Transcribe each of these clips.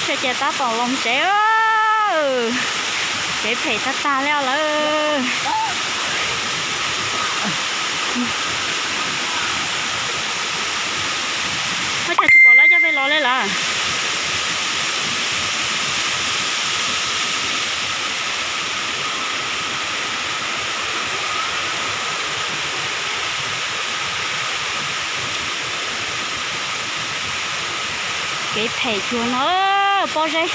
Ces tab tom los tsev, kev phem tag tag li lawm. Ua cas tsis pom lawv cov pem los li lawm? Kev phem cuag no, pob zeb,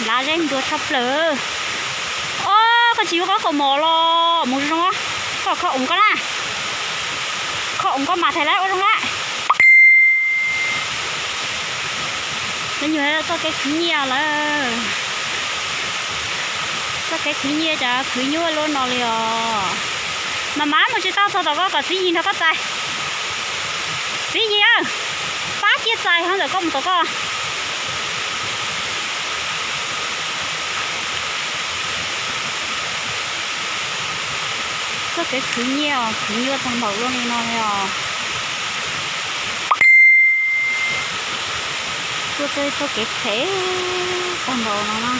nplav zeb ntua tshaj plaws. Os, koj tsis yuav koj kaus mom los mus zoo, koj kho oo koj na, kho oo koj mas thaiv lawv ua zoo lawm. Cov nyuag txoj kev khwv nyiaj lawm, txoj kev khwv nyiaj cas khwv nyuaj luaj no li os. Mas mas mus tsis tau txog tom koj kom txiv yig nrog koj txais. Txiv yig, pab ciaj txais ho ntawm koj mus tom koj. Txoj kev khwv nyiaj os, khwv nyuaj tag npaum luaj li no li os. Tuaj txog txoj kev phem tag npaum no na.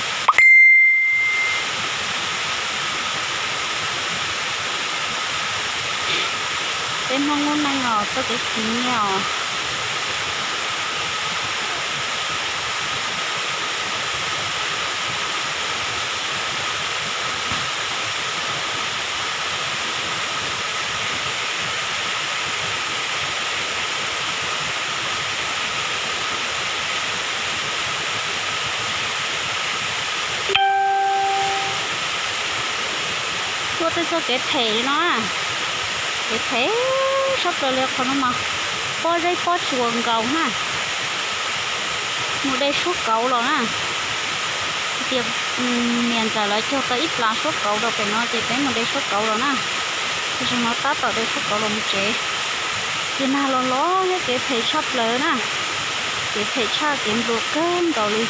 Peb Hmoob lub neej os, txoj kev khwv nyiaj os. Tuaj txog txoj kev phem li no, kev phem sab plaws li qhov no mas pob zeb pob tsuas nkaus na. Mus de suab kauv los na. Tias niam ntxawm lawv cog tau ib plag suab kauv rau pem no ces peb mus de suab kauv los na. Tam sim no tab tom de suab kauv los mus tsev. Ces nag los los thiab kev phem tshaj plaws na. Kev phem tshaj kev nplua kawg nkaus li.